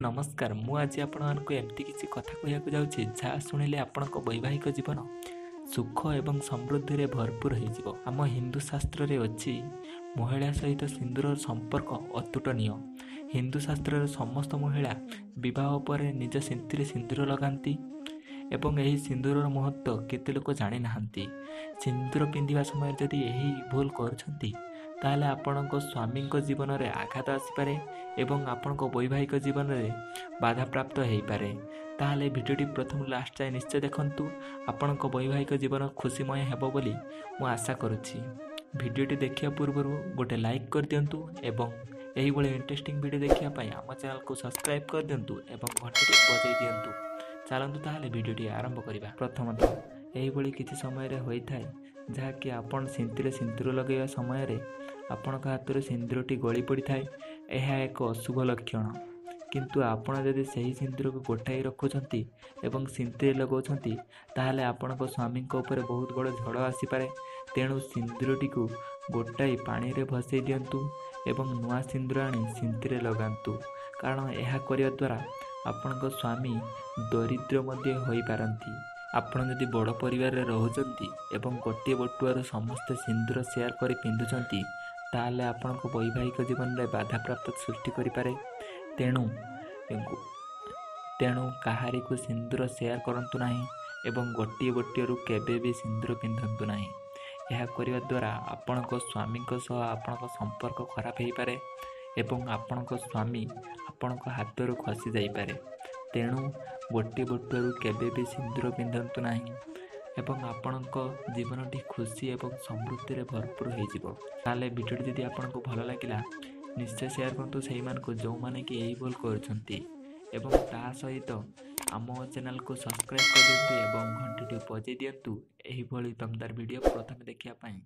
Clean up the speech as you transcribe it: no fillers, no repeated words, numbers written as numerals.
ନମସ୍କାର, ମୁଁ ଆଜି ଆପଣମାନଙ୍କୁ ଏମିତି କିଛି କଥା କହିବାକୁ ଯାଉଛି ଯାହା ଶୁଣିଲେ ଆପଣଙ୍କ ବୈବାହିକ ଜୀବନ ସୁଖ ଏବଂ ସମୃଦ୍ଧିରେ ଭରପୁର ହୋଇଯିବ। ଆମ ହିନ୍ଦୁ ଶାସ୍ତ୍ରରେ ଅଛି, ମହିଳା ସହିତ ସିନ୍ଦୁରର ସମ୍ପର୍କ ଅତୁଟନୀୟ। ହିନ୍ଦୁ ଶାସ୍ତ୍ରରେ ସମସ୍ତ ମହିଳା ବିବାହ ପରେ ନିଜ ସିନ୍ଥିରେ ସିନ୍ଦୁର ଲଗାନ୍ତି ଏବଂ ଏହି ସିନ୍ଦୁରର ମହତ୍ତ୍ୱ କେତେ ଲୋକ ଜାଣିନାହାନ୍ତି। ସିନ୍ଦୁର ପିନ୍ଧିବା ସମୟରେ ଯଦି ଏହି ଭୁଲ କରୁଛନ୍ତି, ତାହେଲେ ଆପଣଙ୍କ ସ୍ୱାମୀଙ୍କ ଜୀବନରେ ଆଘାତ ଆସିପାରେ ଏବଂ ଆପଣଙ୍କ ବୈବାହିକ ଜୀବନରେ ବାଧାପ୍ରାପ୍ତ ହୋଇପାରେ। ତାହେଲେ ଭିଡ଼ିଓଟି ପ୍ରଥମରୁ ଲାଷ୍ଟ ଯାଏ ନିଶ୍ଚୟ ଦେଖନ୍ତୁ। ଆପଣଙ୍କ ବୈବାହିକ ଜୀବନ ଖୁସିମୟ ହେବ ବୋଲି ମୁଁ ଆଶା କରୁଛି। ଭିଡ଼ିଓଟି ଦେଖିବା ପୂର୍ବରୁ ଗୋଟେ ଲାଇକ୍ କରିଦିଅନ୍ତୁ ଏବଂ ଏହିଭଳି ଇଣ୍ଟରେଷ୍ଟିଂ ଭିଡ଼ିଓ ଦେଖିବା ପାଇଁ ଆମ ଚ୍ୟାନେଲକୁ ସବସ୍କ୍ରାଇବ୍ କରିଦିଅନ୍ତୁ ଏବଂ ଘଣ୍ଟାଟି ବଜାଇ ଦିଅନ୍ତୁ। ଚାଲନ୍ତୁ ତାହେଲେ ଭିଡ଼ିଓଟି ଆରମ୍ଭ କରିବା। ପ୍ରଥମତଃ, ଏହିଭଳି କିଛି ସମୟରେ ହୋଇଥାଏ ଯାହାକି ଆପଣ ସିନ୍ଥିରେ ସିନ୍ଦୁର ଲଗାଇବା ସମୟରେ ଆପଣଙ୍କ ହାତରୁ ସିନ୍ଦୁରଟି ଗଳି ପଡ଼ିଥାଏ। ଏହା ଏକ ଅଶୁଭ ଲକ୍ଷଣ। କିନ୍ତୁ ଆପଣ ଯଦି ସେହି ସିନ୍ଦୁରକୁ ଗୋଟାଇ ରଖୁଛନ୍ତି ଏବଂ ସିନ୍ଥିରେ ଲଗାଉଛନ୍ତି, ତାହେଲେ ଆପଣଙ୍କ ସ୍ୱାମୀଙ୍କ ଉପରେ ବହୁତ ବଡ଼ ଝଡ଼ ଆସିପାରେ। ତେଣୁ ସିନ୍ଦୁରଟିକୁ ଗୋଟାଇ ପାଣିରେ ଭସେଇ ଦିଅନ୍ତୁ ଏବଂ ନୂଆ ସିନ୍ଦୁର ଆଣି ସିନ୍ଥିରେ ଲଗାନ୍ତୁ, କାରଣ ଏହା କରିବା ଦ୍ୱାରା ଆପଣଙ୍କ ସ୍ୱାମୀ ଦରିଦ୍ର ମଧ୍ୟ ହୋଇପାରନ୍ତି। ଆପଣ ଯଦି ବଡ଼ ପରିବାରରେ ରହୁଛନ୍ତି ଏବଂ ଗୋଟିଏ ବଟୁଆରୁ ସମସ୍ତେ ସିନ୍ଦୁର ସେୟାର କରି ପିନ୍ଧୁଛନ୍ତି, ତାହେଲେ ଆପଣଙ୍କ ବୈବାହିକ ଜୀବନରେ ବାଧାପ୍ରାପ୍ତ ସୃଷ୍ଟି କରିପାରେ। ତେଣୁ କାହାରିକୁ ସିନ୍ଦୁର ସେୟାର କରନ୍ତୁ ନାହିଁ ଏବଂ ଗୋଟିଏ ବଟିଆରୁ କେବେ ବି ସିନ୍ଦୁର ପିନ୍ଧନ୍ତୁ ନାହିଁ। ଏହା କରିବା ଦ୍ୱାରା ଆପଣଙ୍କ ସ୍ୱାମୀଙ୍କ ସହ ଆପଣଙ୍କ ସମ୍ପର୍କ ଖରାପ ହୋଇପାରେ ଏବଂ ଆପଣଙ୍କ ସ୍ୱାମୀ ଆପଣଙ୍କ ହାତରୁ ଖସି ଯାଇପାରେ। ତେଣୁ ଗୋଟିଏ ବଟୁଆରୁ କେବେ ବି ସିନ୍ଦୁର ପିନ୍ଧନ୍ତୁ ନାହିଁ ଏବଂ ଆପଣଙ୍କ ଜୀବନଟି ଖୁସି ଏବଂ ସମୃଦ୍ଧିରେ ଭରପୁର ହୋଇଯିବ। ତାହେଲେ ଭିଡ଼ିଓଟି ଯଦି ଆପଣଙ୍କୁ ଭଲ ଲାଗିଲା, ନିଶ୍ଚୟ ସେୟାର କରନ୍ତୁ ସେଇମାନଙ୍କୁ ଯେଉଁମାନେ କି ଏହି ଭୁଲ କରୁଛନ୍ତି ଏବଂ ତା ସହିତ ଆମ ଚ୍ୟାନେଲକୁ ସବସ୍କ୍ରାଇବ୍ କରିଦିଅନ୍ତୁ ଏବଂ ଘଣ୍ଟିଟି ବଜାଇ ଦିଅନ୍ତୁ ଏହିଭଳି ଦମଦାର ଭିଡ଼ିଓ ପ୍ରଥମେ ଦେଖିବା ପାଇଁ।